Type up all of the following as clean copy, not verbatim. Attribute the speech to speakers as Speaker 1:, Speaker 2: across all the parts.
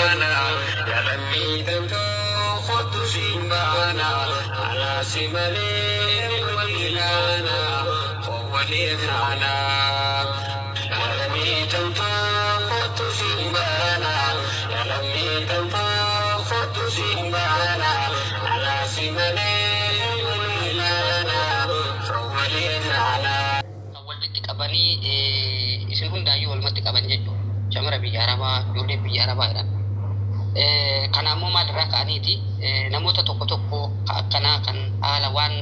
Speaker 1: baana. Yaa lammii tantoo kottu siin baana. Anaa si malee wal ilaana. Foon walii taana. Yaa lammii tantoo kottu siin baana. Yaa lammii tantoo kottu siin baana. Anaa si malee wal ilaana. Foon walii taana.
Speaker 2: Kan walitti qabanii isin hundaayyuu walumatti qaban jechuudha. Shamara biyya Arabaa, ijoollee biyya Arabaa jedhan. Kana ammoo maalirraa ka'aniiti namoota tokko tokko ka akkanaa kan haala waan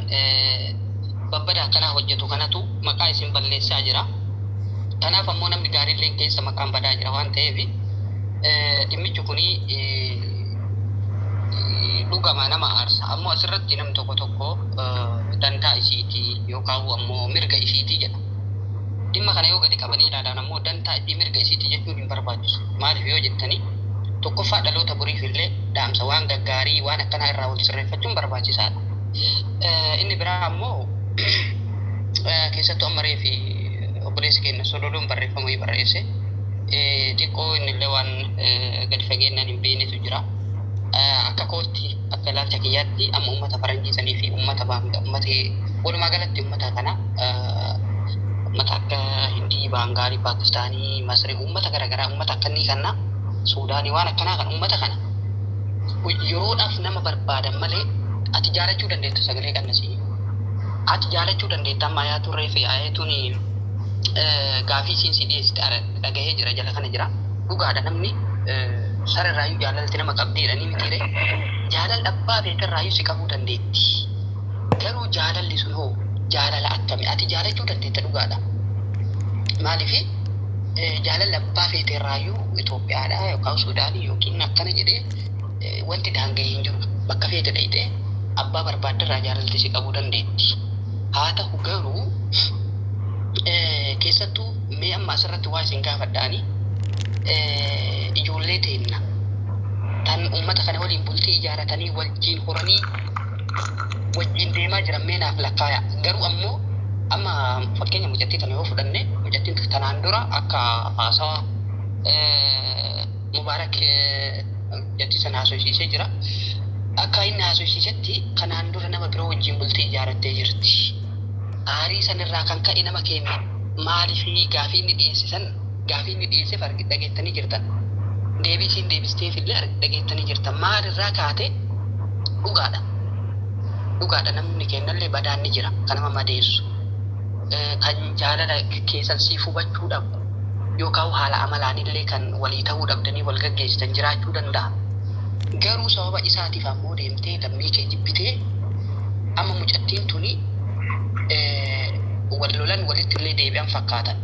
Speaker 2: babbada akkanaa hojjetu kanatu maqaa isin balleessaa jira. Kanaaf ammoo namni gaariilleen keessa maqaan badaa jira waan ta'eef dhimmichi kuni dhugama nama aarsa. Ammoo asirratti namni tokko tokko dantaa isiiti yookaan ammoo mirga isiiti jedha. Dhimma kana yoo gadi qabanii ilaalan ammoo dantaa isii mirga isiiti jechuun hin barbaachisu. Maaliif yoo jettanii, tokkoffaa dhaloota boriif illee dhaamsa waan gaggaarii waan akkanaa irraa wal sirreeffachuun barbaachisaadha. Inni biraa ammoo keessattuu amma reefi obboleessi keenya Sololoon barreeffama wayii barreesse. Xiqqoo inni illee waan gadi fageenyaan hin beeknetu jira. Akka kootti, akka ilaalcha kiyyaatti, amma uummata faranjii sanii fi uummata baanga uummata walumaa galatti uummata kana, uummata akka Hindii, Baangaalii, Paakistaanii, Masrii, uummata garaagaraa, uummata akkanii kana, Suudaanii, waan akkanaa kan uummata kana yeroodhaaf nama barbaadan malee ati jaalachuu dandeetta, sagalee qannasii. Ati jaalachuu dandeetta. Amma ayaa turree fi ayatuun gaafii isiin si dhiyeessite dhagahee jira, jala kana jira. Dhugaadha, namni sararraayyuu jaalalti nama qabdeedha ni mitiire. Jaalal abbaa beekarraayyuu si qabuu dandeetti. Garuu jaalalli sun hoo jaalala akkami? Ati jaalachuu dandeetta, dhugaadha. Maaliif jaalalli abbaa feeteerraayyuu Itoophiyaadha yookaan Suudaanii yookiin akkana jedhee wanti daanga'ee hin jiru. Bakka feete dhayitee abbaa barbaadderraa jaalalti si qabuu dandeetti. Haa ta'u garuu keessattuu mee amma asirratti waa isin gaafadhaani, ijoollee teenna tan uummata kana waliin bultii ijaaratanii wajjin horanii wajjin deemaa jiran mee naaf lakkaaya. Garuu ammoo amma fakkeenya mucattii tana yoo fudhanne, mucattiin tanaan dura akka haasawa Mubaarak mucattii sana haasofsiisee jira. Akka inni haasofsiisetti kanaan dura nama biroo wajjin bultii ijaarattee jirti. Aarii sanirraa kan ka'e nama keenya maaliif gaafii inni dhiyeesse san, gaafii inni dhiyeesseef argi dhageettanii jirtan. Deebii isiin deebisteef illee dhageettanii jirtan. Maalirraa kaate? Dhugaadha. Dhugaadha, namni kennallee badaan ni jira kan nama madeessu. Kan jaalala keessan siif hubachuu dhabu yookaan haala amalaanillee kan walii ta'uu dhabdanii wal gaggeessitan jiraachuu danda'a. Garuu sababa isaatiif ammoo deemtee lammii kee jibbitee, amma mucattiin tuni wal lolan walitti illee deebi'an fakkaatan.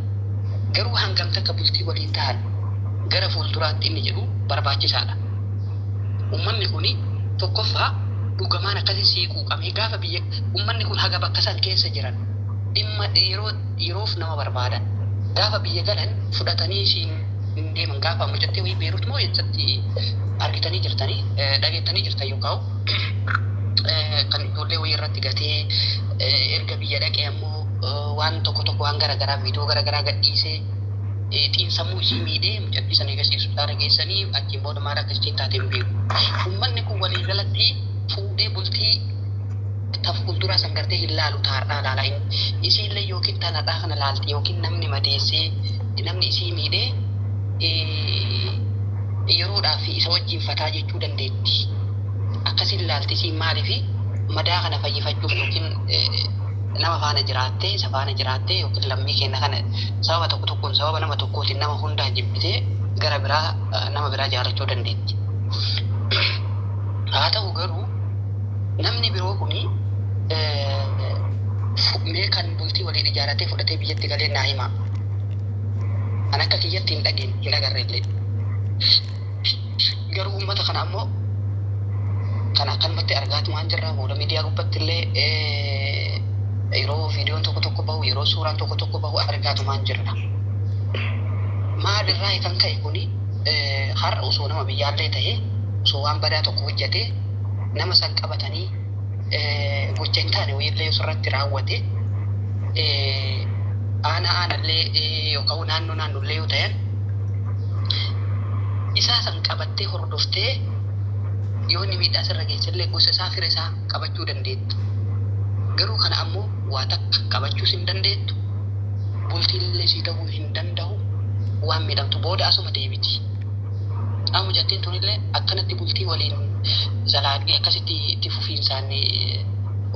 Speaker 2: Garuu hangam takka bultii waliin ta'an gara fuulduraatti inni jedhu barbaachisaadha. Uummanni kuni tokkoffaa dhugamaan akkasii sii quuqamee gaafa biyya uummanni kun haga bakka san keessa jiran dhimma yeroo yeroof nama barbaadan, gaafa biyya galan fudhatanii siin hin deeman. Gaafa mucattii wayii Beerut moo eessatti argitanii jirtanii, dhageettanii jirtan, yookaan kan ijoollee wayii irratti gatee erga biyya dhaqee ammoo waan tokko tokko waan garaagaraa viidiyoo garaagaraa gadhiisee xiinsammuu isii miidhee mucattii sana eegas hospitaala geessanii achiin booda maal akka isheen taate hin beeku. Uummanni kun walii galatti fuudhee bultii ta fuulduraa san gartee hin laalu, taarraa laala. Isiillee yookiin tanadhaa kana laalti yookiin namni madeessee namni isii miidhee yeroodhaaf isa wajjin fataa jechuu dandeetti. Akkasiin laalti isiin, maaliifi madaa kana fayyifachuuf yookiin nama faana jiraattee, isa faana jiraattee, yookiin lammii keenya kana sababa tokko tokkoon, sababa nama tokkootiin nama hundaa jibbitee gara biraa nama biraa jaalachuu dandeetti. Haa ta'u garuu namni biroo kuni mee kan bultii waliin ijaaratee fudhatee biyyatti galee naa himaa. An akka kiyyatti hin dhageen, hin agarre illee. Garuu uummata kana ammoo kan akkanumatti argaatumaan jirra. Booda miidiyaa gubbatti illee yeroo viidiyoon tokko tokko bahu, yeroo suuraan tokko tokko bahu argaatumaan jirra. Maalirraa kan ka'e kuni? Har'a osoo nama biyyaallee ta'ee, osoo waan badaa tokko hojjetee nama san qabatanii gocha hin taane wayiillee osirratti raawwate, aanaa aanallee yookaan naannoo naannollee yoo ta'an Isaa san qabattee hordoftee yoo inni miidhaa sirra geessellee gosa isaa fira isaa qabachuu dandeetta. Garuu kana ammoo waa takka qabachuus hin dandeettu. Bultiillee sii ta'uu hin danda'u. Waan miidhamtu booda asuma deebiti. Amma mucattiin tunillee akkanatti bultii waliin zalaaqii akkasitti itti fufiinsaan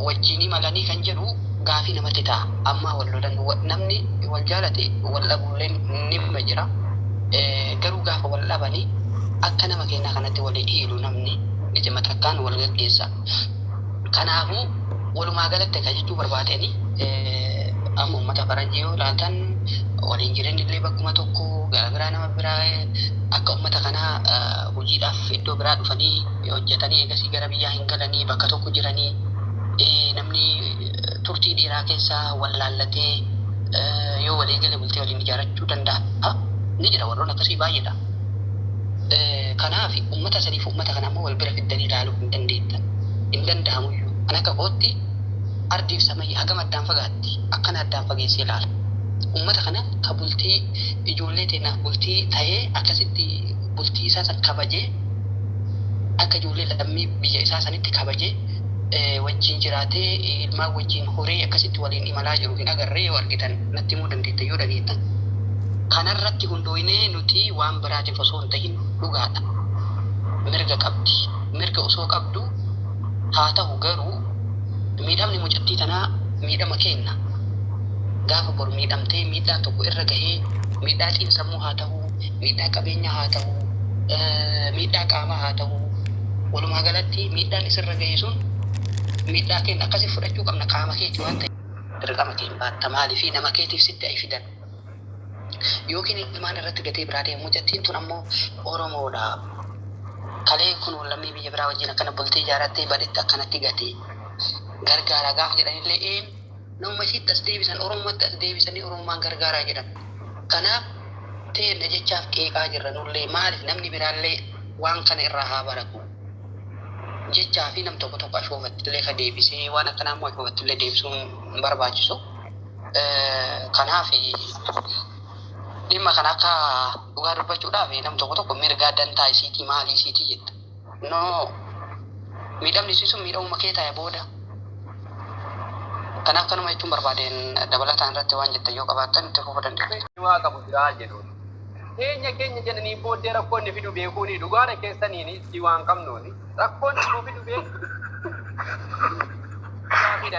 Speaker 2: wajjin imalanii kan jedhu gaafii namatti ta'a. Amma wal lolan namni wal jaalate wal dhabuulleen nima jira. Garuu gaafa wal dhabanii akka nama keenyaa kanatti walii hiilu namni ijuma takkaan wal gaggeessa. Kanaafuu walumaa galatti kan jechuu barbaadeen amma uummata faranjii yoo ilaaltan waliin jireenyi illee bakkuma tokko gara biraa nama biraa akka uummata kanaa hojiidhaaf iddoo biraa dhufanii hojjetanii eegasii gara biyyaa hin galanii bakka tokko jiranii namni turtii dheeraa keessa wal laallatee yoo walii gale bultee waliin ijaarrachuu danda'a. Ni jira warroon akkasii baay'eedha. Kanaaf uummata saniif uummata kana ammoo wal bira fiddanii ilaaluu hin dandeettan. Hin danda'amuyyuu. Kan akka kootti ardiif samayii hagam addaan fagaatti akkana addaan fageessee ilaala. Uummata kana ka bultii ijoollee teenaaf bultii ta'ee akkasitti bultii isaa san kabajee akka ijoollee lammii biyya isaa sanitti kabajee wajjin jiraatee ilmaan wajjin horee akkasitti waliin imalaa jiru hin agarree yoo argitan natti himuu dandeettan yoo dhageettan. Kanarratti hundooynee nuti waan biraatiif osoo hin tahin dhugaadha. Mirga qabdi. Mirga osoo qabdu haa ta'u garuu miidhamni mucattii tanaa miidhama kenna. Gaafa boru miidhamtee miidhaan tokko irra gahee miidhaa xiinsammuu haa ta'u, miidhaa qabeenyaa haa ta'u, miidhaa qaamaa haa ta'u, walumaa galatti miidhaan isirra gahe sun miidhaa kenna akkasii fudhachuu qabna qaama keetii waan ta'eef. Dirqama kee hin baatta maaliifi nama keetiif sitti ay fidan. Yookiin ilmaan irratti gatee biraa deemu mucattiin tun ammoo Oromoodha. Kalee kun lammii biyya biraa wajjin akkana bultee ijaarrattee badhetti akkanatti gatee gargaara gaafa jedhanillee een nama isitti as deebisan Oromumatti as deebisanii Oromummaan gargaaraa jedhan. Kanaaf teenna jechaaf qeeqaa jirra nullee maaliif namni biraallee waan kana irraa haa baratu. Jechaa fi nam tokko tokko ashoofattillee ka deebisee waan akkanaa immoo ashoofattillee deebisuun hin barbaachisu. Kanaaf dhimma kana akka dhugaa dubbachuudhaaf nam tokko tokko mirgaa dantaa isiitii maalii isiitii jetta. No, miidhamni isii sun miidhamuma kee ta'e booda. Kanaaf kanuma jechuun barbaadeen dabalataan irratti waan jettan yoo qabaattan itti fufuu dandeessu.
Speaker 3: Waa qabu jiraa jedhuun. Keenya keenya jedhanii booddee rakkoon inni fidu beekuuni dhugaadha keessaniin itti waan qabnuuni rakkoon inni fidu beeku. Gaafii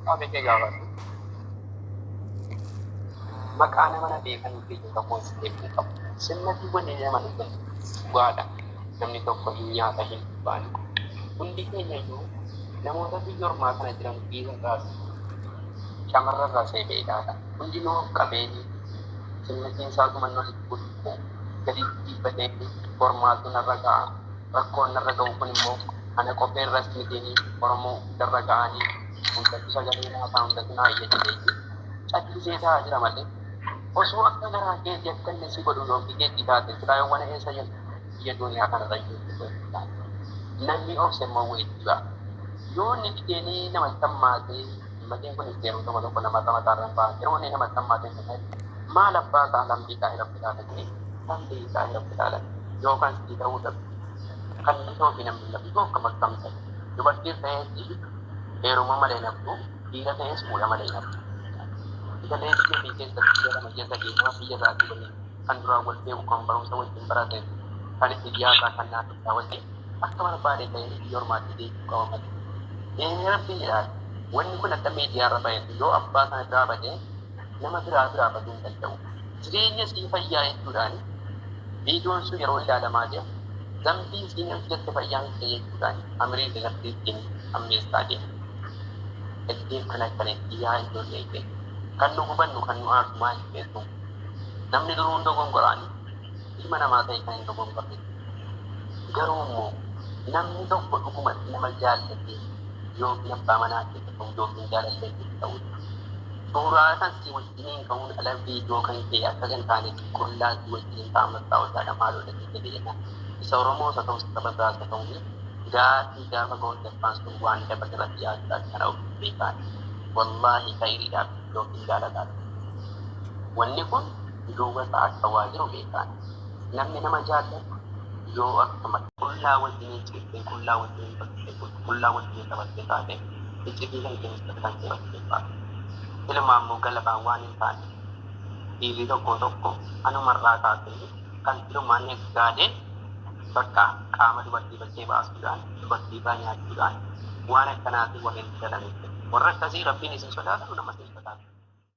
Speaker 3: Gaafii kee gaafadhu. Maqaa nama na beekan biyya tokkoon si beekuu qabu. Sirnatiiwwan nama dhugan dhugaadha. Namni tokko hin nyaata hin dhugaani. Hundi keenya iyyuu namoota biyya ormaa kana jiran dhiira irraas shamarra irraas beekaadha. Hundinuu qabeenyi sirnatiin isaa dhumannoo itti gurguruu gadi dhiibbatee hormaatu narra ga'a. Rakkoon narra ga'u kun immoo ana qophee irras mitiin Oromoo hundarra ga'anii hundatu sagalee naataa hundatu naa iyya jedhee callisee taa'aa jira malee osoo akka garaa keetii akka inni si godhu yookiin keetii taate silaa yoo mana eessa jirtu biyya duniyaa kanarra jirtu namni obse immoo wayitti ba'a. Yoo inni dideenii namatti hammaatee matiin kunis yeroo tokko tokko namarra mataarra ba'a yeroo inni namatti hammaatee maal abbaa isaa lambii isaa rabbi ilaalanii lambii isaa rabbi ilaalan yookaan sii ta'uu dhabu. Kan isoo fi namni lafi tokko akkam ta'e dubartiin ta'ees heeruma malee naftu dhiira ta'ees fuudha malee naftu. Galee biyya fi keessatti biyya lama keessa deemaa biyya isaatii waliin kan duraan wal beeku kan barumsa wajjin barate kan itti dhiyaataa kan naannoo isaa wajjin akka barbaade ta'ee biyya ormaatti deemuu qaba malee. Eenyu rabbiin jedhaa wanni kun akka miidiyaarra ba'etu yoo abbaa sana biraa badee nama biraa biraa baduu hin danda'u. Jireenya sii fayyaa jechuudhaan viidiyoon sun yeroo ilaalamaa deemu zambii siin hojjette fayyaa miti jechuudhaan amirii dagartee ittiin ammeessaa deemu. Dhaggeef kan akkanatti yaa ijoollee keenya kan nu hubannu kan nu aarsu maal beektu namni duruu hin dogongoraani ilma namaa ta'e kan hin dogongorre garuu immoo namni tokko dhugumatti nama jaallatee yookiin abbaa manaa keessa ta'u yookiin jaalallee keessa ta'u suuraa kan si wajjiniin ka'uun ala viidiyoo kan kee akka kan taane qullaa si wajjiniin ta'a mastaa'otaadha maaloo dhaqee jedhee jennaan isa Oromoo isa ta'u saba biraas haa ta'u gaafii gaafa goote abbaan sun waan dabalirratti yaaduudhaan kana of beekaan wallaahi khayriidhaaf yookiin jaalataadha. Wanni kun duuba isaa akka waa jiru beekaan. Namni nama jaallatu yoo akkuma qullaa wajjiniin ciiftee, qullaa wajjiniin bakkee, qullaa wajjiniin taphattee taate, iccitii kan keessa kan bakkee baate. Ilma ammoo galabaan waan hin taane, dhiirri tokko tokko anumarraa kaasee kan silumaan gaadee bakka qaama dubartii bakkee baasuudhaan, dubartii irraa nyaachuudhaan, waan akkanaatiin warreen galanidha. Warra akkasii Rabbiin isin sodaatu, nama isin